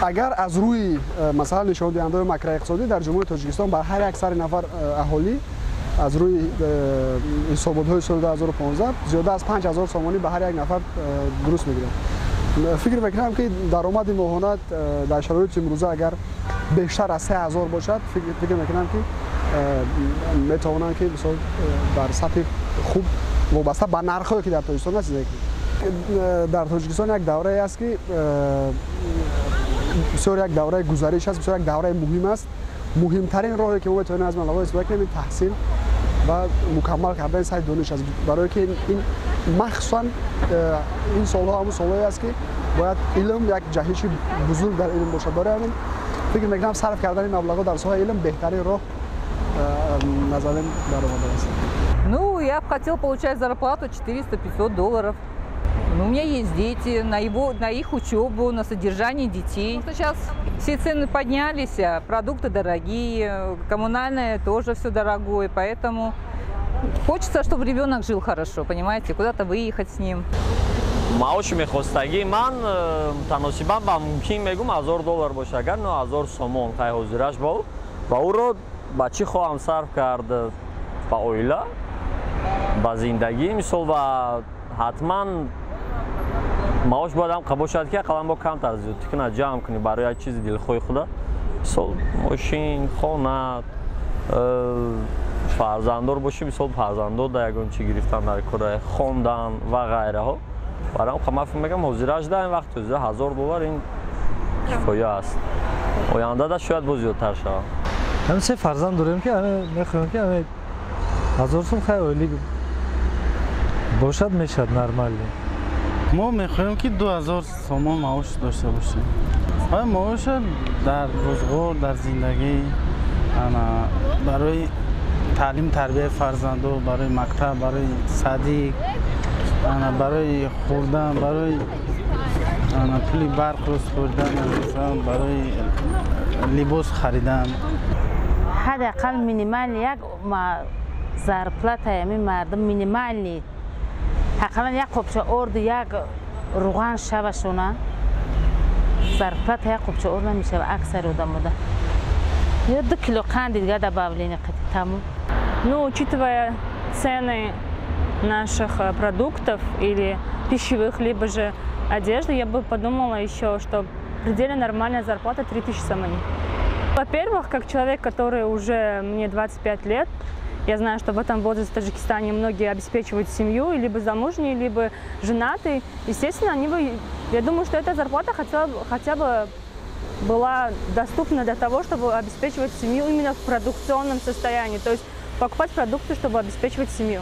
Агар аз рӯи, масалан, нишондиҳандаҳои макроиқтисодӣ дар Ҷумҳурии Тоҷикистон бар ҳар як сари нафар аҳолӣ аз рӯи ҳисоботҳои соли 2015 зиёда аз 5000 сомонӣ ба ҳар як нафар дуруст мегирад. Фикр мекунам, ки даромади моҳона дар шароити имрӯза агар бештар аз 3000 бошад, фикр мекунам, ки метавонанд, ки мисол дар сатҳи хуб, вобаста ба нархҳое, ки дар Тоҷикистон аст, зиндагӣ кунанд. Дар Тоҷикистон як даврае аст, ки бисёр як давраи гузариш аст, бисёр як давраи муҳим аст. Муҳимтарин роҳе, ки мо метавонем аз маблағҳо истифода кунем, ин таҳсил ва мукаммал кардани сатҳи дониш аст, барое ки ин махсусан ин солҳо ҳамун солҳое аст, ки бояд илм, як ҷаҳиши бузург дар илм бошад. Барои ҳамин фикр мекунам, сарф кардани маблағҳо дар соҳаи илм беҳтарин роҳ назарем баромада аст. Ну, я бы хотела получать зарплату 400-500 долларов. Ну, у меня есть дети, на их учебу, на содержание детей. Сейчас все цены поднялись, а продукты дорогие, коммунальное тоже все дорогое, поэтому хочется, чтобы ребенок жил хорошо, понимаете, куда-то выехать с ним. Маоши мехостагӣ ман таносибан ба мумкин мегум 1000 доллар боша, агар но 1000 сомон қай ҳозираш ба ва ӯро ба чӣ хоҳам сарф кард? Ба оила, ба зиндагӣ, мисол, ва ҳатман маош бояд ҳам бошад, ки ақаллан бо камтар зиёдтӣ кунад, ҷамъ кунӣ барои як чизи дилхоҳи худа, мисол, мошин, хона, фарзанддор бошӣ, мисол, фарзанддор да ягон чӣ гирифтан дар кора, хондан ва ғайраҳо. Барои ман фикр мекунам, ҳозираш да ин вақт ҳозира 1000 доллар ин кифоя аст, ояндада шояд боз зиёдтар шавад. Ҳамин се фарзанд дорем, ки мехоҳем, ки ҳамин 1000 сум хай ойлик бошад, мешавад нормально. Мо мехоҳем, ки 2000 сомон маош дошта бошем. Маоша дар рӯзғор, дар зиндагӣ, ана барои таълим, тарбияи фарзандо, барои мактаб, барои садик, ана барои хӯрдан, барои ана пули барқро супоридан, масалан, барои либос харидан. Ҳадди ақал минимальный як зарплатаи ҳамин мардум, минимальный, ақаллан як қопча орду, як руған шавашона. Зарплата як қопча орд намешава аксари одамода ё 2 кило қанди дига добавление қати, тамом. Ну, учитывая цены наших продуктов или пищевых, либо же одежды, я бы подумала еще, что в пределе нормальная зарплата 3000 сомони. Во-первых, как человек, который уже, мне 25 лет, я знаю, что в этом возрасте в Таджикистане многие обеспечивают семью, либо замужние, либо женатые. Естественно, они бы, я думаю, что эта зарплата хотя бы была доступна для того, чтобы обеспечивать семью именно в продукционном состоянии, то есть покупать продукты, чтобы обеспечивать семью.